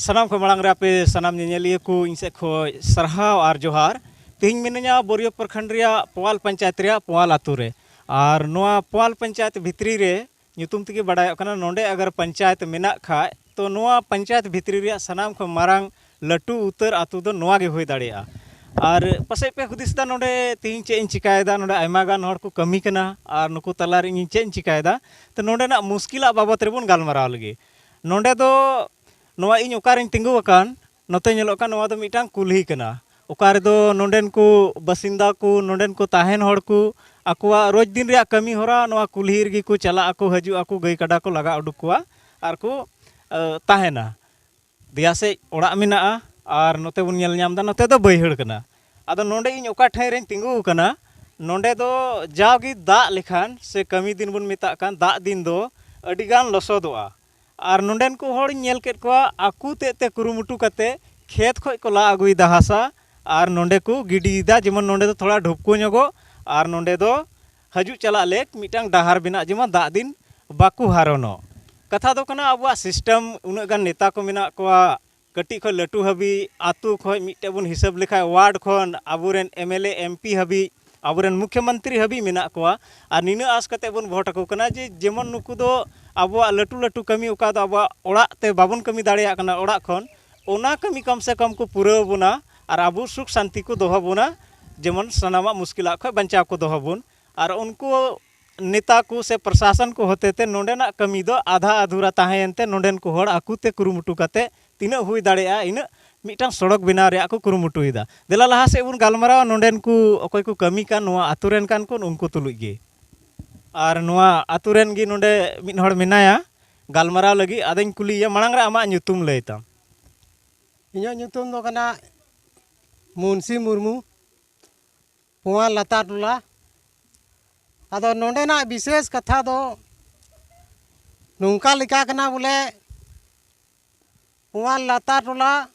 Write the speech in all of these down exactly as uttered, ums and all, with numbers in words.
ᱥᱟᱱᱟᱢ ᱠᱷᱚᱱ ᱢᱟᱲᱟᱝ ᱨᱮ ᱟᱯᱮ ᱥᱟᱱᱟᱢ ᱧᱮᱧᱮᱞᱤᱭᱟᱹ ᱠᱚ ᱤᱧ ᱥᱮᱫ ᱠᱷᱚᱱ ᱥᱟᱨᱦᱟᱣ ᱟᱨ ᱡᱚᱦᱟᱨ᱾ ᱛᱮᱦᱮᱧ ᱢᱤᱱᱟᱹᱧᱟ ᱵᱳᱨᱤᱭᱚ ᱯᱨᱚᱠᱷᱚᱸᱰ ᱨᱮᱭᱟᱜ ᱯᱳᱣᱟᱞ ᱯᱚᱧᱪᱟᱭᱮᱛ ᱨᱮᱭᱟᱜ ᱯᱳᱣᱟᱞ ᱟᱛᱳ ᱨᱮ᱾ ᱟᱨ ᱱᱚᱣᱟ ᱯᱳᱣᱟᱞ ᱯᱚᱧᱪᱟᱭᱮᱛ ᱵᱷᱤᱛᱨᱤ ᱨᱮ ᱧᱩᱛᱩᱢ ᱛᱮᱜᱮ ᱵᱟᱰᱟᱭᱚᱜ ᱠᱟᱱᱟ, ᱱᱚᱰᱮ ᱟᱜᱟᱨ ᱯᱚᱧᱪᱟᱭᱮᱛ ᱢᱮᱱᱟᱜ ᱠᱷᱟᱡ, ᱛᱚ ᱱᱚᱣᱟ ᱯᱚᱧᱪᱟᱭᱮᱛ ᱵᱷᱤᱛᱨᱤ ᱨᱮᱭᱟᱜ ᱥᱟᱱᱟᱢ ᱠᱷᱚᱱ ᱢᱟᱨᱟᱝ ᱞᱟᱹᱴᱩ ᱩᱛᱟᱹᱨ ᱟᱛᱳ ᱫᱚ ᱱᱚᱣᱟ ᱜᱮ ᱦᱩᱭ ᱫᱟᱲᱮᱭᱟᱜᱼᱟ᱾ ᱟᱨ ᱯᱟᱥᱮᱡ ᱯᱮ ᱦᱩᱫᱤᱥ ᱮᱫᱟ, ᱱᱚᱰᱮ ᱛᱮᱦᱮᱧ ᱪᱮᱫ ᱤᱧ ᱪᱤᱠᱟᱭᱮᱫᱟ, ᱱᱚᱰᱮ ᱟᱭᱢᱟ ᱜᱟᱱ ᱦᱚᱲ ᱠᱚ ᱠᱟᱹᱢᱤ ᱠᱟᱱᱟ ᱟᱨ ᱱᱩᱠᱩ ᱛᱟᱞᱟᱨᱮ ᱤᱧ ᱪᱮᱫ ᱤᱧ ᱪᱤᱠᱟᱭᱮᱫᱟ? ᱛᱚ ᱱᱚᱰᱮᱱᱟᱜ ᱢᱩᱥᱠᱤᱞᱟᱜ ᱵᱟᱵᱚᱛ ᱨᱮᱵᱚᱱ ᱜᱟᱞᱢᱟᱨᱟᱣ ᱞᱮᱜᱮ᱾ ᱱᱚᱰᱮ ᱫᱚ ᱱᱚᱣᱟ ᱤᱧ ᱚᱠᱟᱨᱮᱧ ᱛᱤᱸᱜᱩ ᱟᱠᱟᱱ, ᱱᱚᱛᱮ ᱧᱮᱞᱚᱜ ᱠᱟᱱ, ᱱᱚᱣᱟ ᱫᱚ ᱢᱤᱫᱴᱟᱝ ᱠᱩᱞᱦᱤ ᱠᱟᱱᱟ, ᱚᱠᱟ ᱨᱮᱫᱚ ᱱᱚᱰᱮᱱ ᱠᱚ ᱵᱟᱥᱤᱱᱫᱟ ᱠᱚ, ᱱᱚᱰᱮᱱ ᱠᱚ ᱛᱟᱦᱮᱱ ᱦᱚᱲ ᱠᱚ ᱟᱠᱚᱣᱟᱜ ᱨᱳᱡᱽ ᱫᱤᱱ ᱨᱮᱭᱟᱜ ᱠᱟᱹᱢᱤ ᱦᱚᱨᱟ ᱱᱚᱣᱟ ᱠᱩᱞᱦᱤ ᱨᱮᱜᱮ ᱠᱚ ᱪᱟᱞᱟᱜ ᱟᱠᱚ, ᱦᱤᱡᱩᱜ ᱟᱠᱚ, ᱜᱟᱹᱭ ᱠᱟᱰᱟ ᱠᱚ ᱞᱟᱜᱟ ᱩᱰᱩᱠ ᱠᱚᱣᱟ ᱟᱨ ᱠᱚ, ᱮ, ᱛᱟᱦᱮᱱᱟ᱾ ᱫᱮᱭᱟ ᱥᱮᱫ ᱚᱲᱟᱜ ᱢᱮᱱᱟᱜᱼᱟ ᱟᱨ ᱱᱚᱛᱮ ᱵᱚᱱ ᱧᱮᱞ ᱧᱟᱢ ᱮᱫᱟ, ᱱᱚᱛᱮ ᱫᱚ ᱵᱟᱹᱭᱦᱟᱹᱲ ᱠᱟᱱᱟ᱾ ᱟᱫᱚ ᱱᱚᱰᱮ ᱤᱧ ᱚᱠᱟ ᱴᱷᱮᱱ ᱨᱮᱧ ᱛᱤᱸᱜᱩ ᱟᱠᱟᱱᱟ, ᱱᱚᱰᱮ ᱫᱚ ᱡᱟᱣᱜᱮ ᱫᱟᱜ ᱞᱮᱠᱷᱟᱱ ᱥᱮ ᱠᱟᱹᱢᱤ ᱫᱤᱱ ᱵᱚᱱ ᱢᱮᱛᱟᱜ ᱠᱟᱱ ᱫᱟᱜ ᱫᱤᱱ ᱫᱚ ᱟᱹᱰᱤᱜᱟᱱ ᱞᱚᱥᱚᱫᱚᱜᱼᱟ᱾ ᱟᱨ ᱱᱚᱰᱮᱱ ᱠᱚ ᱦᱚᱲᱤᱧ ᱧᱮᱞ ᱠᱮᱫ ᱠᱚᱣᱟ, ᱟᱠᱚ ᱛᱮᱫ ᱛᱮ ᱠᱩᱨᱩᱢᱩᱴᱩ ᱠᱟᱛᱮ ᱠᱷᱮᱛ ᱠᱷᱚᱡ ᱠᱚ ᱞᱟ ᱟᱹᱜᱩᱭᱮᱫᱟ ᱦᱟᱥᱟ ᱟᱨ ᱱᱚᱰᱮ ᱠᱚ ᱜᱤᱰᱤᱭᱮᱫᱟ᱾ ᱡᱮᱢᱚᱱ ᱱᱚᱰᱮ ᱫᱚ ᱛᱷᱚᱲᱟ ᱰᱷᱩᱯᱠᱩ ᱧᱚᱜᱚᱜ ᱟᱨ ᱱᱚᱰᱮ ᱫᱚ ᱦᱤᱡᱩᱜ ᱪᱟᱞᱟᱜ ᱞᱮᱠ ᱢᱤᱫᱴᱟᱝ ᱰᱟᱦᱟᱨ ᱵᱮᱱᱟᱜ, ᱡᱮᱢᱚᱱ ᱫᱟᱜ ᱫᱤᱱ ᱵᱟᱠᱚ ᱦᱟᱨᱚᱱᱚᱜ᱾ ᱠᱟᱛᱷᱟ ᱫᱚ ᱠᱟᱱᱟ, ᱟᱵᱚᱣᱟᱜ ᱥᱤᱥᱴᱮᱢ ᱩᱱᱟᱹᱜ ᱜᱟᱱ ᱱᱮᱛᱟ ᱠᱚ ᱢᱮᱱᱟᱜ ᱠᱚᱣᱟ, ᱠᱟᱹᱴᱤᱡ ᱠᱷᱚᱱ ᱞᱟᱹᱴᱩ ᱦᱟᱹᱵᱤᱡ, ᱟᱛᱳ ᱠᱷᱚᱱ ᱢᱤᱫᱴᱮᱡ ᱵᱚᱱ ᱦᱤᱥᱟᱹᱵ ᱞᱮᱠᱷᱟᱡ, ᱣᱟᱨᱰ ᱠᱷᱚᱱ ᱟᱵᱚᱨᱮᱱ M L A, M P ᱦᱟᱹᱵᱤᱡ, ᱟᱵᱚᱨᱮᱱ ᱢᱩᱠᱷᱭᱚ ᱢᱚᱱᱛᱨᱤ ᱦᱟᱹᱵᱤᱡ ᱢᱮᱱᱟᱜ ᱠᱚᱣᱟ᱾ ᱟᱨ ᱱᱤᱱᱟᱹᱜ ᱟᱸᱥ ᱠᱟᱛᱮ ᱵᱚᱱ ᱵᱷᱳᱴ ᱟᱠᱚ ᱠᱟᱱᱟ ᱡᱮ ᱡᱮᱢᱚᱱ ᱱᱩᱠᱩ ᱫᱚ ᱟᱵᱚᱣᱟᱜ ᱞᱟᱹᱴᱩ ᱞᱟᱹᱴᱩ ᱠᱟᱹᱢᱤ, ᱚᱠᱟ ᱫᱚ ᱟᱵᱚᱣᱟᱜ ᱚᱲᱟᱜ ᱛᱮ ᱵᱟᱵᱚᱱ ᱠᱟᱹᱢᱤ ᱫᱟᱲᱮᱭᱟᱜ ᱠᱟᱱᱟ ᱚᱲᱟᱜ ᱠᱷᱚᱱ, ᱚᱱᱟ ᱠᱟᱹᱢᱤ ᱠᱚᱢ ᱥᱮ ᱠᱚᱢ ᱠᱚ ᱯᱩᱨᱟᱹᱣ ᱵᱚᱱᱟ ᱟᱨ ᱟᱵᱚ ᱥᱩᱠ ᱥᱟᱱᱛᱤ ᱠᱚ ᱫᱚᱦᱚ ᱵᱚᱱᱟ, ᱡᱮᱢᱚᱱ ᱥᱟᱱᱟᱢᱟᱜ ᱢᱩᱥᱠᱤᱞᱟᱜ ᱠᱷᱚᱱ ᱵᱟᱧᱪᱟᱣ ᱠᱚ ᱫᱚᱦᱚ ᱵᱚᱱ᱾ ᱟᱨ ᱩᱱᱠᱩ ᱱᱮᱛᱟ ᱠᱚ ᱥᱮ ᱯᱨᱚᱥᱟᱥᱚᱱ ᱠᱚ ᱦᱚᱛᱮ ᱛᱮ ᱱᱚᱰᱮᱱᱟᱜ ᱠᱟᱹᱢᱤ ᱫᱚ ᱟᱫᱷᱟ ᱟᱫᱷᱩᱨᱟ ᱛᱟᱦᱮᱸᱭᱮᱱ ᱛᱮ, ᱱᱚᱰᱮᱱ ᱠᱚ ᱦᱚᱲ ᱟᱠᱚ ᱛᱮ ᱠᱩᱨᱩᱢᱩᱴᱩ ᱠᱟᱛᱮ ᱛᱤᱱᱟᱹᱜ ᱦᱩᱭ ᱫᱟᱲᱮᱭᱟᱜᱼᱟ, ᱤᱱᱟᱹᱜ ᱢᱤᱫᱴᱟᱝ ᱥᱚᱲᱚᱠ ᱵᱮᱱᱟᱣ ᱨᱮᱭᱟᱜ ᱠᱚ ᱠᱩᱨᱩᱢᱩᱴᱩᱭᱮᱫᱟ᱾ ᱫᱮᱞᱟ ᱞᱟᱦᱟ ᱥᱮᱫ ᱵᱚᱱ ᱜᱟᱞᱢᱟᱨᱟᱣᱟ ᱱᱚᱰᱮᱱ ᱠᱚ ᱚᱠᱚᱭ ᱠᱚ ᱠᱟᱹᱢᱤ ᱠᱟᱱ, ᱱᱚᱣᱟ ᱟᱛᱳ ᱨᱮᱱ ᱠᱟᱱ ᱠᱚ, ᱩᱱᱠᱩ ᱛᱩᱞᱩᱡ ᱜᱮ᱾ ᱟᱨ ᱱᱚᱣᱟ ᱟᱛᱳ ᱨᱮᱱ ᱜᱮ ᱱᱚᱰᱮ ᱢᱤᱫ ᱦᱚᱲ ᱢᱮᱱᱟᱭᱟ ᱜᱟᱞᱢᱟᱨᱟᱣ ᱞᱟᱹᱜᱤᱫ, ᱟᱫᱚᱧ ᱠᱩᱞᱤᱭᱮᱭᱟ᱾ ᱢᱟᱲᱟᱝ ᱨᱮ ᱟᱢᱟᱜ ᱧᱩᱛᱩᱢ ᱞᱟᱹᱭ ᱛᱟᱢ᱾ ᱤᱧᱟᱹᱜ ᱧᱩᱛᱩᱢ ᱫᱚ ᱠᱟᱱᱟ ᱢᱩᱱᱥᱤ ᱢᱩᱨᱢᱩ, ᱯᱳᱣᱟᱞ ᱞᱟᱛᱟᱨ ᱴᱚᱞᱟ᱾ ᱟᱫᱚ ᱱᱚᱰᱮᱱᱟᱜ ᱵᱤᱥᱮᱥ ᱠᱟᱛᱷᱟ ᱫᱚ ᱱᱚᱝᱠᱟ ᱞᱮᱠᱟ ᱠᱟᱱᱟ ᱵᱚᱞᱮ, ᱯᱳᱣᱟᱞ ᱞᱟᱛᱟᱨ ᱴᱚᱞᱟ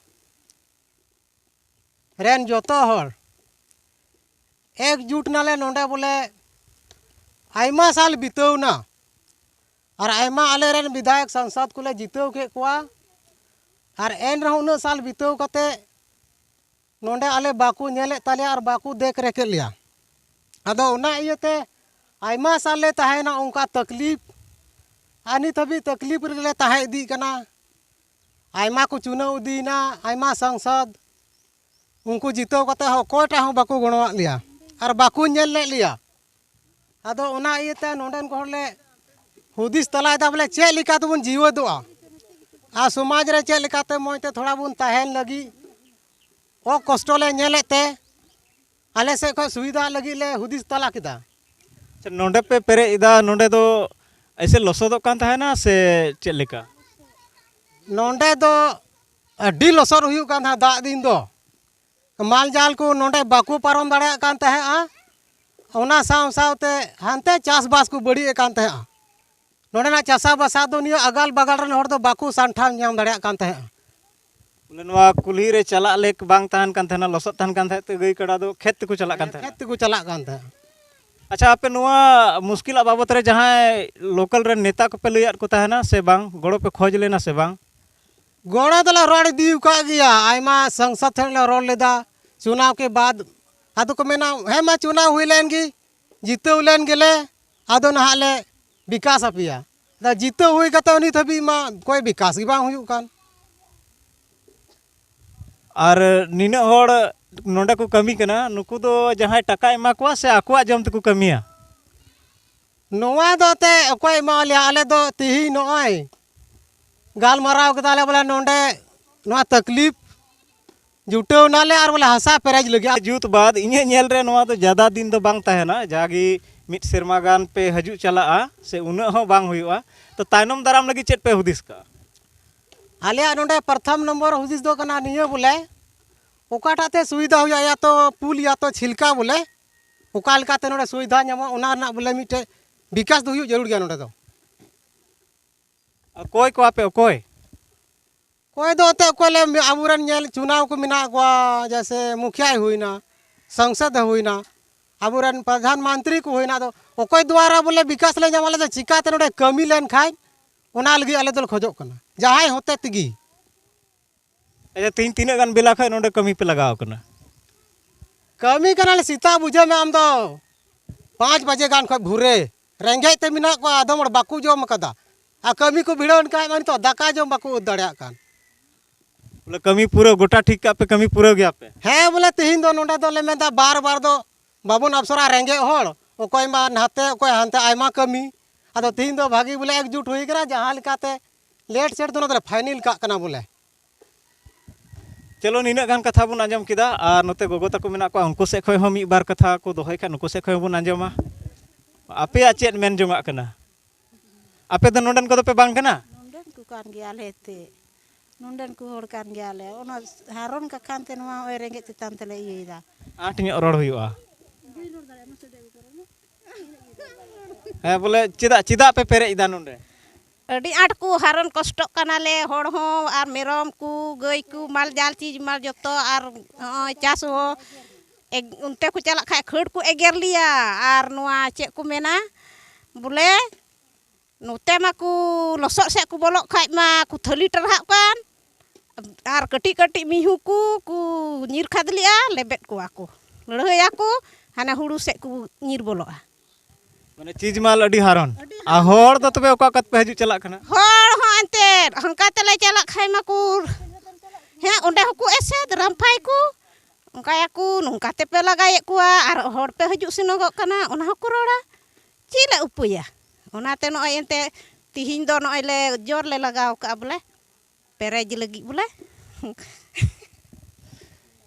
ᱨᱮᱱ ᱡᱚᱛᱚ ᱦᱚᱲ ᱮᱠᱡᱩᱴ ᱱᱟᱞᱮ ᱱᱚᱰᱮ ᱵᱚᱞᱮ᱾ ᱟᱭᱢᱟ ᱥᱟᱞ ᱵᱤᱛᱟᱹᱣ ᱱᱟ, ᱟᱨ ᱟᱭᱢᱟ ᱟᱞᱮᱨᱮᱱ ᱵᱤᱫᱷᱟᱭᱚᱠ ᱥᱟᱝᱥᱚᱫ ᱠᱚᱞᱮ ᱡᱤᱛᱟᱹᱣ ᱠᱮᱫ ᱠᱚᱣᱟ᱾ ᱟᱨ ᱮᱱ ᱨᱮᱦᱚᱸ ᱩᱱᱟᱹᱜ ᱥᱟᱞ ᱵᱤᱛᱟᱹᱣ ᱠᱟᱛᱮ ᱱᱚᱰᱮ ᱟᱞᱮ ᱵᱟᱠᱚ ᱧᱮᱞᱮᱫ ᱛᱟᱞᱮᱭᱟ ᱟᱨ ᱵᱟᱠᱚ ᱫᱮᱠᱷ ᱨᱮᱠᱷᱮᱫ ᱞᱮᱭᱟ᱾ ᱟᱫᱚ ᱚᱱᱟ ᱤᱭᱟᱹᱛᱮ ᱟᱭᱢᱟ ᱥᱟᱞ ᱞᱮ ᱛᱟᱦᱮᱸᱭᱮᱱᱟ ᱚᱱᱠᱟ ᱛᱟᱠᱞᱤᱯ, ᱟᱨ ᱱᱤᱛ ᱦᱟᱹᱵᱤᱡ ᱛᱟᱠᱞᱤᱯ ᱨᱮᱜᱮ ᱞᱮ ᱛᱟᱦᱮᱸ ᱤᱫᱤᱜ ᱠᱟᱱᱟ᱾ ᱟᱭᱢᱟ ᱠᱚ ᱪᱩᱱᱟᱹᱣ ᱤᱫᱤᱭᱮᱱᱟ, ᱟᱭᱢᱟ ᱥᱟᱝᱥᱚᱫᱽ, ᱩᱱᱠᱩ ᱡᱤᱛᱟᱹᱣ ᱠᱟᱛᱮ ᱦᱚᱸ ᱚᱠᱚᱭᱴᱟᱜ ᱦᱚᱸ ᱵᱟᱠᱚ ᱜᱚᱲᱚᱣᱟᱜ ᱞᱮᱭᱟ ᱟᱨ ᱵᱟᱠᱚ ᱧᱮᱞ ᱞᱮᱫ ᱞᱮᱭᱟ᱾ ᱟᱫᱚ ᱚᱱᱟ ᱤᱭᱟᱹᱛᱮ ᱱᱚᱰᱮᱱ ᱠᱚ ᱦᱚᱲ ᱞᱮ ᱦᱩᱫᱤᱥ ᱛᱟᱞᱟᱭᱮᱫᱟ ᱵᱚᱞᱮ ᱪᱮᱫ ᱞᱮᱠᱟ ᱛᱮᱵᱚᱱ ᱡᱤᱣᱮᱫᱚᱜᱼᱟ ᱟᱨ ᱥᱚᱢᱟᱡᱽ ᱨᱮ ᱪᱮᱫ ᱞᱮᱠᱟᱛᱮ ᱢᱚᱡᱽ ᱛᱮ ᱛᱷᱚᱲᱟ ᱵᱚᱱ ᱛᱟᱦᱮᱱ ᱞᱟᱹᱜᱤᱫ᱾ ᱚ ᱠᱚᱥᱴᱚ ᱞᱮ ᱧᱮᱞᱮᱫ ᱛᱮ ᱟᱞᱮ ᱥᱮᱫ ᱠᱷᱚᱱ ᱥᱩᱵᱤᱫᱷᱟ ᱞᱟᱹᱜᱤᱫ ᱞᱮ ᱦᱩᱫᱤᱥ ᱛᱟᱞᱟ ᱠᱮᱫᱟ᱾ ᱟᱪᱪᱷᱟ, ᱱᱚᱰᱮ ᱯᱮ ᱯᱮᱨᱮᱡ ᱮᱫᱟ, ᱱᱚᱰᱮ ᱫᱚ ᱮᱭᱥᱮ ᱞᱚᱥᱚᱫᱚᱜ ᱠᱟᱱ ᱛᱟᱦᱮᱱᱟ ᱥᱮ ᱪᱮᱫ ᱞᱮᱠᱟ? ᱱᱚᱰᱮ ᱫᱚ ᱟᱹᱰᱤ ᱞᱚᱥᱚᱫ ᱦᱩᱭᱩᱜ ᱠᱟᱱ ᱛᱟᱦᱮᱸᱫ ᱫᱟᱜ ᱫᱤᱱ ᱫᱚ᱾ ᱢᱟᱞ ᱡᱟᱞ ᱠᱚ ᱱᱚᱰᱮ ᱵᱟᱠᱚ ᱯᱟᱨᱚᱢ ᱫᱟᱲᱮᱭᱟᱜ ᱠᱟᱱ ᱛᱟᱦᱮᱸᱫᱼᱟ᱾ ᱚᱱᱟ ᱥᱟᱶ ᱥᱟᱶᱛᱮ ᱦᱟᱱᱛᱮ ᱪᱟᱥᱵᱟᱥ ᱠᱚ ᱵᱟᱹᱲᱤᱡ ᱮᱫ ᱠᱟᱱ ᱛᱟᱦᱮᱸᱫᱼᱟ᱾ ᱱᱚᱰᱮᱱᱟᱜ ᱪᱟᱥᱟ ᱵᱟᱥᱟ ᱫᱚ ᱱᱤᱭᱟᱹ ᱟᱜᱟᱞ ᱵᱟᱜᱟᱞ ᱨᱮᱱ ᱦᱚᱲ ᱫᱚ ᱵᱟᱠᱚ ᱥᱟᱱᱴᱷᱟᱣ ᱧᱟᱢ ᱫᱟᱲᱮᱭᱟᱜ ᱠᱟᱱ ᱛᱟᱦᱮᱸᱫᱼᱟ᱾ ᱵᱚᱞᱮ ᱱᱚᱣᱟ ᱠᱩᱞᱦᱤ ᱨᱮ ᱪᱟᱞᱟᱜ ᱞᱮᱠ ᱵᱟᱝ ᱛᱟᱦᱮᱱ ᱠᱟᱱ ᱛᱟᱦᱮᱱᱟ, ᱞᱚᱥᱚᱫ ᱛᱟᱦᱮᱱ ᱠᱟᱱ ᱛᱟᱦᱮᱸᱫ ᱛᱮ ᱜᱟᱹᱭ ᱠᱟᱰᱟ ᱫᱚ ᱠᱷᱮᱛ ᱛᱮᱠᱚ ᱪᱟᱞᱟᱜ ᱠᱟᱱ ᱛᱟᱦᱮᱸᱫ᱾ ᱠᱷᱮᱛ ᱛᱮᱠᱚ ᱪᱟᱞᱟᱜ ᱠᱟᱱ ᱛᱟᱦᱮᱸᱫ᱾ ᱟᱪᱪᱷᱟ, ᱟᱯᱮ ᱱᱚᱣᱟ ᱢᱩᱥᱠᱤᱞᱟᱜ ᱵᱟᱵᱚᱛ ᱨᱮ ᱡᱟᱦᱟᱸᱭ ᱞᱳᱠᱟᱞ ᱨᱮᱱ ᱱᱮᱛᱟ ᱠᱚᱯᱮ ᱞᱟᱹᱭᱟᱫ ᱠᱚ ᱛᱟᱦᱮᱱᱟ ᱥᱮ ᱵᱟᱝ? ᱜᱚᱲᱚ ᱯᱮ ᱠᱷᱚᱡᱽ ᱞᱮᱱᱟ ᱥᱮ ᱵᱟᱝ? ᱜᱚᱲᱚ ᱫᱚᱞᱮ ᱨᱚᱲ ᱤᱫᱤ ᱟᱠᱟᱫ ᱜᱮᱭᱟ, ᱟᱭᱢᱟ ᱥᱚᱝᱥᱚᱫ ᱴᱷᱮᱱ ᱞᱮ ᱨᱚᱲ ᱞᱮᱫᱟ᱾ ᱪᱩᱱᱟᱣ ᱠᱮ ᱵᱟᱫ ᱟᱫᱚ ᱠᱚ ᱢᱮᱱᱟ, ᱦᱮᱸ ᱢᱟ ᱪᱩᱱᱟᱣ ᱦᱩᱭ ᱞᱮᱱ ᱜᱮ, ᱡᱤᱛᱟᱹᱣ ᱞᱮᱱ ᱜᱮᱞᱮ, ᱟᱫᱚ ᱱᱟᱦᱟᱜ ᱞᱮ ᱵᱤᱠᱟᱥ ᱟᱯᱮᱭᱟ᱾ ᱟᱫᱚ ᱡᱤᱛᱟᱹᱣ ᱦᱩᱭ ᱠᱟᱛᱮ ᱱᱤᱛ ᱦᱟᱹᱵᱤᱡ ᱢᱟ ᱚᱠᱚᱭ ᱵᱤᱠᱟᱥ ᱜᱮ ᱵᱟᱝ ᱦᱩᱭᱩᱜ ᱠᱟᱱ᱾ ᱟᱨ ᱱᱤᱱᱟᱹᱜ ᱦᱚᱲ ᱱᱚᱰᱮ ᱠᱚ ᱠᱟᱹᱢᱤ ᱠᱟᱱᱟ, ᱱᱩᱠᱩ ᱫᱚ ᱡᱟᱦᱟᱸᱭ ᱴᱟᱠᱟ ᱮᱢᱟ ᱠᱚᱣᱟ ᱥᱮ ᱟᱠᱚᱣᱟᱜ ᱡᱚᱢ ᱛᱮᱠᱚ ᱠᱟᱹᱢᱤᱭᱟ? ᱱᱚᱣᱟ ᱫᱚ ᱛᱮ ᱚᱠᱚᱭ ᱮᱢᱟ ᱞᱮᱭᱟ? ᱟᱞᱮ ᱫᱚ ᱛᱤᱦᱤᱧ ᱱᱚᱜᱼᱚᱭ ᱜᱟᱞᱢᱟᱨᱟᱣ ᱠᱮᱫᱟᱞᱮ ᱵᱚᱞᱮ ᱱᱚᱰᱮ ᱱᱚᱣᱟ ᱛᱟᱠᱞᱤᱯ ᱡᱩᱴᱟᱹᱣ ᱱᱟᱞᱮ ᱟᱨ ᱵᱚᱞᱮ ᱦᱟᱥᱟ ᱯᱮᱨᱮᱡ ᱞᱟᱹᱜᱤᱫ᱾ ᱡᱩᱛ ᱵᱟᱫ ᱤᱧᱟᱹᱜ ᱧᱮᱞ ᱨᱮ ᱱᱚᱣᱟ ᱫᱚ ᱡᱟᱫᱟ ᱫᱤᱱ ᱫᱚ ᱵᱟᱝ ᱛᱟᱦᱮᱱᱟ, ᱡᱟᱜᱮ ᱢᱤᱫ ᱥᱮᱨᱢᱟ ᱜᱟᱱ ᱯᱮ ᱦᱤᱡᱩᱜ ᱪᱟᱞᱟᱜᱼᱟ, ᱥᱮ ᱩᱱᱟᱹᱜ ᱦᱚᱸ ᱵᱟᱝ ᱦᱩᱭᱩᱜᱼᱟ᱾ ᱛᱚ ᱛᱟᱭᱱᱚᱢ ᱫᱟᱨᱟᱢ ᱞᱟᱹᱜᱤᱫ ᱪᱮᱫ ᱯᱮ ᱦᱩᱫᱤᱥ ᱠᱟᱜᱼᱟ? ᱟᱞᱮᱭᱟᱜ ᱱᱚᱰᱮ ᱯᱨᱚᱛᱷᱚᱢ ᱱᱚᱢᱵᱚᱨ ᱦᱩᱫᱤᱥ ᱫᱚ ᱠᱟᱱᱟ ᱱᱤᱭᱟᱹ ᱵᱚᱞᱮ, ᱚᱠᱟᱴᱟᱜ ᱛᱮ ᱥᱩᱵᱤᱫᱷᱟ ᱦᱩᱭᱩᱜᱼᱟ, ᱭᱟ ᱛᱚ ᱯᱩᱞ ᱭᱟ ᱛᱚ ᱪᱷᱤᱞᱠᱟ ᱵᱚᱞᱮ, ᱚᱠᱟ ᱞᱮᱠᱟᱛᱮ ᱱᱚᱰᱮ ᱥᱩᱵᱤᱫᱷᱟ ᱧᱟᱢᱚᱜᱼᱟ, ᱚᱱᱟ ᱨᱮᱱᱟᱜ ᱵᱚᱞᱮ ᱢᱤᱫᱴᱮᱡ ᱵᱤᱠᱟᱥ ᱫᱚ ᱦᱩᱭᱩᱜ ᱡᱟᱹᱨᱩᱲ ᱜᱮᱭᱟ ᱱᱚᱰᱮ ᱫᱚ᱾ ᱚᱠᱚᱭ ᱠᱚᱣᱟᱯᱮ, ᱚᱠᱚᱭ? ᱚᱠᱚᱭ ᱫᱚ ᱮᱱᱛᱮᱫ ᱚᱠᱚᱭ ᱞᱮ ᱟᱵᱚᱨᱮᱱ ᱧᱮᱞ ᱪᱩᱱᱟᱣ ᱠᱚ ᱢᱮᱱᱟᱜ ᱠᱚᱣᱟ, ᱡᱮᱭᱥᱮ ᱢᱩᱠᱷᱤᱭᱟᱭ ᱦᱩᱭᱱᱟ, ᱥᱚᱝᱥᱚᱫ ᱮ ᱦᱩᱭᱱᱟ, ᱟᱵᱚᱨᱮᱱ ᱯᱨᱚᱫᱷᱟᱱ ᱢᱚᱱᱛᱨᱤ ᱠᱚ ᱦᱩᱭᱱᱟ᱾ ᱟᱫᱚ ᱚᱠᱚᱭ ᱫᱩᱣᱟᱨᱟ ᱵᱚᱞᱮ ᱵᱤᱠᱟᱥ ᱞᱮ ᱧᱟᱢᱟ, ᱟᱞᱮ ᱫᱚ ᱪᱤᱠᱟᱛᱮ ᱱᱚᱰᱮ ᱠᱟᱹᱢᱤ ᱞᱮᱱᱠᱷᱟᱱ ᱚᱱᱟ ᱞᱟᱹᱜᱤᱫ ᱟᱞᱮ ᱫᱚᱞᱮ ᱠᱷᱚᱡᱚᱜ ᱠᱟᱱᱟ, ᱡᱟᱦᱟᱸᱭ ᱦᱚᱛᱮ ᱛᱮᱜᱮ᱾ ᱟᱪᱪᱷᱟ, ᱛᱮᱦᱮᱧ ᱛᱤᱱᱟᱹᱜ ᱜᱟᱱ ᱵᱮᱞᱟ ᱠᱷᱚᱱ ᱱᱚᱰᱮ ᱠᱟᱹᱢᱤ ᱯᱮ ᱞᱟᱜᱟᱣ ᱠᱟᱱᱟ? ᱠᱟᱹᱢᱤ ᱠᱟᱱᱟᱞᱮ ᱥᱮᱛᱟᱜ, ᱵᱩᱡᱷᱟᱹᱣ ᱢᱮ ᱟᱢ ᱫᱚ, ᱯᱟᱸᱪ ᱵᱟᱡᱮ ᱜᱟᱱ ᱠᱷᱚᱱ ᱵᱷᱳᱨᱮ᱾ ᱨᱮᱸᱜᱮᱡ ᱛᱮ ᱢᱮᱱᱟᱜ ᱠᱚᱣᱟ, ᱟᱫᱚᱢ ᱦᱚᱲ ᱵᱟᱠᱚ ᱡᱚᱢ ᱠᱟᱫᱟ᱾ ᱟᱨ ᱠᱟᱹᱢᱤ ᱠᱚ ᱵᱷᱤᱲᱟᱹᱣ ᱮᱱ ᱠᱷᱟᱡ ᱢᱟ ᱱᱤᱛᱚᱜ ᱫᱟᱠᱟ ᱡᱚᱢ ᱵᱟᱠᱚ ᱟᱹᱫ ᱫᱟᱲᱮᱭᱟᱜ ᱠᱟᱱ᱾ ᱵᱚᱞᱮ ᱠᱟᱹᱢᱤ ᱯᱩᱨᱟᱹᱣ ᱜᱚᱴᱟ ᱴᱷᱤᱠ ᱠᱟᱜ ᱯᱮ, ᱠᱟᱹᱢᱤ ᱯᱩᱨᱟᱹᱣ ᱜᱮᱭᱟ ᱯᱮ? ᱦᱮᱸ, ᱵᱚᱞᱮ ᱛᱮᱦᱮᱧ ᱫᱚ ᱱᱚᱰᱮ ᱫᱚ ᱞᱮ ᱢᱮᱱᱫᱟ, ᱵᱟᱨ ᱵᱟᱨ ᱫᱚ ᱵᱟᱵᱚᱱ ᱟᱯᱥᱚᱨᱟ, ᱨᱮᱸᱜᱮᱡ ᱦᱚᱲ, ᱚᱠᱚᱭ ᱢᱟ ᱱᱟᱛᱮ, ᱚᱠᱚᱭ ᱦᱟᱱᱛᱮ, ᱟᱭᱢᱟ ᱠᱟᱹᱢᱤ᱾ ᱟᱫᱚ ᱛᱮᱦᱮᱧ ᱫᱚ ᱵᱷᱟᱜᱤ ᱵᱚᱞᱮ ᱮᱠᱡᱩᱴ ᱦᱩᱭ ᱠᱟᱱᱟ, ᱡᱟᱦᱟᱸ ᱞᱮᱠᱟᱛᱮ ᱞᱮᱴ ᱥᱮᱴ ᱫᱚ ᱱᱚᱣᱟ ᱫᱚᱞᱮ ᱯᱷᱟᱭᱱᱮᱞ ᱠᱟᱜ ᱠᱟᱱᱟ ᱵᱚᱞᱮ᱾ ᱪᱚᱞᱚ, ᱱᱤᱱᱟᱹᱜ ᱜᱟᱱ ᱠᱟᱛᱷᱟ ᱵᱚᱱ ᱟᱸᱡᱚᱢ ᱠᱮᱫᱟ, ᱟᱨ ᱱᱚᱛᱮ ᱜᱚᱜᱚ ᱛᱟᱠᱚ ᱢᱮᱱᱟᱜ ᱠᱚᱣᱟ, ᱩᱱᱠᱩ ᱥᱮᱫ ᱠᱷᱚᱱ ᱦᱚᱸ ᱢᱤᱫ ᱵᱟᱨ ᱠᱟᱛᱷᱟ ᱠᱚ ᱫᱚᱦᱚᱭ ᱠᱷᱟᱱ, ᱩᱱᱠᱩ ᱥᱮᱫ ᱠᱷᱚᱱ ᱦᱚᱸ ᱵᱚᱱ ᱟᱸᱡᱚᱢᱟ᱾ ᱟᱯᱮᱭᱟᱜ ᱪᱮᱫ ᱢᱮᱱ ᱡᱚᱝᱟᱜ ᱠᱟᱱᱟ? ᱟᱯᱮ ᱫᱚ ᱱᱚᱰᱮᱱ ᱠᱚᱫᱚ ᱯᱮ ᱵᱟᱝ ᱠᱟᱱᱟ? ᱱᱚᱰᱮᱱ ᱠᱚ ᱠᱟᱱ ᱜᱮᱭᱟᱞᱮ ᱮᱱᱛᱮᱫ, ᱱᱚᱰᱮᱱ ᱠᱚ ᱦᱚᱲ ᱠᱟᱱ ᱜᱮᱭᱟᱞᱮ᱾ ᱚᱱᱟ ᱦᱟᱨᱚᱱ ᱠᱟᱠᱷᱟᱱ ᱛᱮ ᱱᱚᱣᱟ ᱱᱚᱜᱼᱚᱭ ᱨᱮᱸᱜᱮᱡ ᱛᱮᱛᱟᱝ ᱛᱮᱞᱮ ᱤᱭᱟᱹᱭᱮᱫᱟ᱾ ᱟᱸᱴ ᱧᱚᱜ ᱨᱚᱲ ᱦᱩᱭᱩᱜᱼᱟ᱾ ᱦᱮᱸ, ᱵᱚᱞᱮ ᱪᱮᱫᱟᱜ, ᱪᱮᱫᱟᱜ ᱯᱮ ᱯᱮᱨᱮᱡ ᱮᱫᱟ ᱱᱚᱰᱮ? ᱟᱹᱰᱤ ᱟᱸᱴ ᱠᱚ ᱦᱟᱨᱚᱱ ᱠᱚᱥᱴᱚᱜ ᱠᱟᱱᱟᱞᱮ, ᱦᱚᱲ ᱦᱚᱸ ᱟᱨ ᱢᱮᱨᱚᱢ ᱠᱚ, ᱜᱟᱹᱭ ᱠᱚ, ᱢᱟᱞ ᱡᱟᱞ ᱪᱤᱡᱽ ᱢᱟᱞ ᱡᱚᱛᱚ, ᱟᱨ ᱱᱚᱜᱼᱚᱭ ᱪᱟᱥ ᱦᱚᱸ ᱮᱜ-, ᱚᱱᱛᱮ ᱠᱚ ᱪᱟᱞᱟᱜ ᱠᱷᱟᱡ ᱠᱷᱟᱹᱲ ᱠᱚ ᱮᱜᱮᱨ ᱞᱮᱭᱟ᱾ ᱟᱨ ᱱᱚᱣᱟ ᱪᱮᱫ ᱠᱚ ᱢᱮᱱᱟ, ᱵᱚᱞᱮ ᱱᱚᱛᱮ ᱢᱟᱠᱚ ᱞᱚᱥᱚᱫ ᱥᱮᱫ ᱠᱚ ᱵᱚᱞᱚᱜ ᱠᱷᱟᱡ ᱢᱟ ᱠᱚ ᱛᱷᱟᱹᱞᱤ ᱴᱟᱨᱦᱟᱜ ᱠᱟᱱ, ᱟᱨ ᱠᱟᱹᱴᱤᱡ ᱠᱟᱹᱴᱤᱡ ᱢᱤᱦᱩ ᱠᱚ ᱠᱚ ᱧᱤᱨ ᱠᱷᱟᱫᱽᱞᱮᱜᱼᱟ, ᱞᱮᱵᱮᱫ ᱠᱚᱣᱟ ᱠᱚ, ᱞᱟᱹᱲᱦᱟᱹᱭᱟᱠᱚ, ᱦᱟᱱᱟ ᱦᱩᱲᱩ ᱥᱮᱫ ᱠᱚ ᱧᱤᱨ ᱵᱚᱞᱚᱜᱼᱟ᱾ ᱢᱟᱱᱮ ᱪᱤᱡᱽ ᱢᱟᱞ ᱟᱹᱰᱤ ᱦᱟᱨᱚᱱ᱾ ᱟᱹᱰᱤ ᱟᱨ ᱦᱟᱨᱚᱱ᱾ ᱦᱚᱲ ᱫᱚ ᱛᱚᱵᱮ ᱚᱠᱟ ᱚᱠᱟ ᱛᱮᱯᱮ ᱦᱤᱡᱩᱜ ᱪᱟᱞᱟᱜ ᱠᱟᱱᱟ? ᱦᱚᱲ ᱦᱚᱸ ᱮᱱᱛᱮᱫ ᱚᱱᱠᱟ ᱛᱮᱞᱮ ᱪᱟᱞᱟᱜ ᱠᱷᱟᱡ ᱢᱟᱠᱚ, ᱦᱮᱸ, ᱚᱸᱰᱮ ᱦᱚᱸᱠᱚ ᱮᱥᱮᱫ ᱨᱟᱢᱯᱷᱟᱭ ᱠᱚ, ᱚᱱᱠᱟᱭᱟᱠᱚ, ᱱᱚᱝᱠᱟ ᱛᱮᱯᱮ ᱞᱟᱜᱟᱭᱮᱫ ᱠᱚᱣᱟ ᱟᱨ ᱦᱚᱲ ᱯᱮ ᱦᱤᱡᱩᱜ ᱥᱮᱱᱚᱜᱚᱜ ᱠᱟᱱᱟ, ᱚᱱᱟ ᱦᱚᱸᱠᱚ ᱨᱚᱲᱟ᱾ ᱪᱮᱫ ᱞᱮ ᱩᱯᱟᱹᱭᱟ? ᱚᱱᱟᱛᱮ ᱱᱚᱜᱼᱚᱭ ᱮᱱᱛᱮ ᱛᱤᱦᱤᱧ ᱫᱚ ᱱᱚᱜᱼᱚᱭ ᱞᱮ ᱡᱳᱨ ᱞᱮ ᱞᱟᱜᱟᱣ ᱠᱟᱜᱼᱟ ᱵᱚᱞᱮ, ᱯᱮᱨᱮᱡᱽ ᱞᱟᱹᱜᱤᱫ ᱵᱚᱞᱮ᱾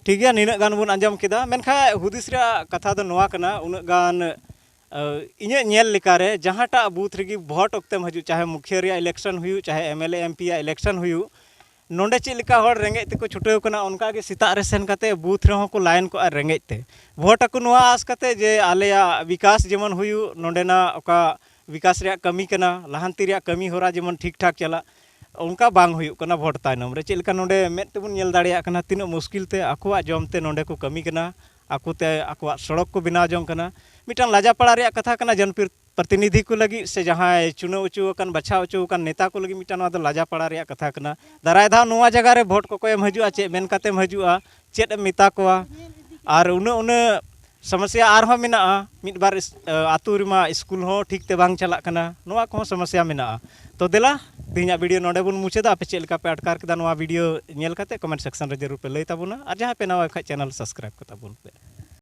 ᱴᱷᱤᱠ ᱜᱮᱭᱟ, ᱱᱤᱱᱟᱹᱜ ᱜᱟᱱ ᱵᱚᱱ ᱟᱸᱡᱚᱢ ᱠᱮᱫᱟ, ᱢᱮᱱᱠᱷᱟᱱ ᱦᱩᱫᱤᱥ ᱨᱮᱭᱟᱜ ᱠᱟᱛᱷᱟ ᱫᱚ ᱱᱚᱣᱟ ᱠᱟᱱᱟ, ᱩᱱᱟᱹᱜ ᱜᱟᱱ, ᱟᱹ, ᱤᱧᱟᱹᱜ ᱧᱮᱞ ᱞᱮᱠᱟᱨᱮ ᱡᱟᱦᱟᱸᱴᱟᱜ ᱵᱩᱛᱷ ᱨᱮᱜᱮ ᱵᱷᱳᱴ ᱚᱠᱛᱮᱢ ᱦᱤᱡᱩᱜ, ᱪᱟᱦᱮ ᱢᱩᱠᱷᱤᱭᱟᱹ ᱨᱮᱭᱟᱜ ᱤᱞᱮᱠᱥᱚᱱ ᱦᱩᱭᱩᱜ, ᱪᱟᱦᱮ M L A M P ᱭᱟᱜ ᱤᱞᱮᱠᱥᱚᱱ ᱦᱩᱭᱩᱜ, ᱱᱚᱰᱮ ᱪᱮᱫ ᱞᱮᱠᱟ ᱦᱚᱲ ᱨᱮᱸᱜᱮᱡ ᱛᱮᱠᱚ ᱪᱷᱩᱴᱟᱹᱣ ᱠᱟᱱᱟ, ᱚᱱᱠᱟ ᱜᱮ ᱥᱮᱛᱟᱜ ᱨᱮ ᱥᱮᱱ ᱠᱟᱛᱮ ᱵᱩᱛᱷ ᱨᱮᱦᱚᱸ ᱠᱚ ᱞᱟᱭᱤᱱ ᱠᱚᱜᱼᱟ ᱨᱮᱸᱜᱮᱡ ᱛᱮ᱾ ᱵᱷᱳᱴ ᱟᱠᱚ ᱱᱚᱣᱟ ᱟᱸᱥ ᱠᱟᱛᱮ ᱡᱮ ᱟᱞᱮᱭᱟᱜ ᱵᱤᱠᱟᱥ ᱡᱮᱢᱚᱱ ᱦᱩᱭᱩᱜ, ᱱᱚᱰᱮᱱᱟᱜ ᱚᱠᱟ ᱵᱤᱠᱟᱥ ᱨᱮᱭᱟᱜ ᱠᱟᱹᱢᱤ ᱠᱟᱱᱟ, ᱞᱟᱦᱟᱱᱛᱤ ᱨᱮᱭᱟᱜ ᱠᱟᱹᱢᱤ ᱦᱚᱨᱟ ᱡᱮᱢᱚᱱ ᱴᱷᱤᱠ ᱴᱷᱟᱠ ᱪᱟᱞᱟᱜ, ᱚᱱᱠᱟ ᱵᱟᱝ ᱦᱩᱭᱩᱜ ᱠᱟᱱᱟ ᱵᱷᱳᱴ ᱛᱟᱭᱱᱚᱢ ᱨᱮ᱾ ᱪᱮᱫ ᱞᱮᱠᱟ ᱱᱚᱰᱮ ᱢᱮᱫ ᱛᱮᱵᱚᱱ ᱧᱮᱞ ᱫᱟᱲᱮᱭᱟᱜ ᱠᱟᱱᱟ, ᱛᱤᱱᱟᱹᱜ ᱢᱩᱥᱠᱤᱞ ᱛᱮ ᱟᱠᱚᱣᱟᱜ ᱡᱚᱢ ᱛᱮ ᱱᱚᱰᱮ ᱠᱚ ᱠᱟᱹᱢᱤ ᱠᱟᱱᱟ, ᱟᱠᱚᱛᱮ ᱟᱠᱚᱣᱟᱜ ᱥᱚᱲᱚᱠ ᱠᱚ ᱵᱮᱱᱟᱣ ᱡᱚᱝ ᱠᱟᱱᱟ᱾ ᱢᱤᱫᱴᱟᱝ ᱞᱟᱡᱟᱯᱟᱲᱟ ᱨᱮᱭᱟᱜ ᱠᱟᱛᱷᱟ ᱠᱟᱱᱟ, ᱡᱚᱱᱯᱤᱨ-, ᱯᱨᱚᱛᱤᱱᱤᱫᱷᱤ ᱠᱚ ᱞᱟᱹᱜᱤᱫ ᱥᱮ ᱡᱟᱦᱟᱸᱭ ᱪᱩᱱᱟᱹᱣ ᱚᱪᱚ ᱟᱠᱟᱱ, ᱵᱟᱪᱷᱟᱣ ᱚᱪᱚ ᱟᱠᱟᱱ ᱱᱮᱛᱟ ᱠᱚ ᱞᱟᱹᱜᱤᱫ ᱢᱤᱫᱴᱟᱝ ᱱᱚᱣᱟ ᱫᱚ ᱞᱟᱡᱟ ᱯᱟᱲᱟ ᱨᱮᱭᱟᱜ ᱠᱟᱛᱷᱟ ᱠᱟᱱᱟ᱾ ᱫᱟᱨᱟᱭ ᱫᱷᱟᱣ ᱱᱚᱣᱟ ᱡᱟᱭᱜᱟ ᱨᱮ ᱵᱷᱳᱴ ᱠᱚᱠᱚᱭ ᱮᱢ ᱦᱤᱡᱩᱜᱼᱟ, ᱪᱮᱫ ᱢᱮᱱ ᱠᱟᱛᱮᱢ ᱦᱤᱡᱩᱜᱼᱟ, ᱪᱮᱫ ᱮᱢ ᱢᱮᱛᱟ ᱠᱚᱣᱟ? ᱟᱨ ᱩᱱᱟᱹᱜ ᱩᱱᱟᱹᱜ ᱥᱚᱢᱚᱥᱭᱟ ᱟᱨᱦᱚᱸ ᱢᱮᱱᱟᱜᱼᱟ᱾ ᱢᱤᱫ ᱵᱟᱨ ᱤᱥ-, ᱟ, ᱟᱹᱛᱩ ᱨᱮᱢᱟ ᱥᱠᱩᱞ ᱦᱚᱸ ᱴᱷᱤᱠ ᱛᱮ ᱵᱟᱝ ᱪᱟᱞᱟᱜ ᱠᱟᱱᱟ, ᱱᱚᱣᱟ ᱠᱚᱦᱚᱸ ᱥᱚᱢᱚᱥᱭᱟ ᱢᱮᱱᱟᱜᱼᱟ᱾ ᱛᱚ ᱫᱮᱞᱟ, ᱛᱮᱦᱮᱧᱟᱜ ᱵᱷᱤᱰᱤᱭᱳ ᱱᱚᱰᱮ ᱵᱚᱱ ᱢᱩᱪᱟᱹᱫᱟ᱾ ᱟᱯᱮ ᱪᱮᱫ ᱞᱮᱠᱟ ᱯᱮ ᱟᱴᱠᱟᱨ ᱠᱮᱫᱟ ᱱᱚᱣᱟ ᱵᱷᱤᱰᱤᱭᱳ ᱧᱮᱞ ᱠᱟᱛᱮ? ᱠᱚᱢᱮᱱᱴ ᱥᱮᱠᱥᱚᱱ ᱨᱮ ᱡᱟᱹᱨᱩᱲ ᱯᱮ ᱞᱟᱹᱭ ᱛᱟᱵᱚᱱᱟ, ᱟᱨ ᱡᱟᱦᱟᱸᱭ ᱯᱮ ᱱᱟᱣᱟ ᱠᱷᱟᱡ ᱪᱮᱱᱮᱞ ᱥᱟᱵᱥᱠᱨᱟᱭᱤᱵ ᱠᱚ ᱛᱟᱵᱚᱱ ᱯᱮ᱾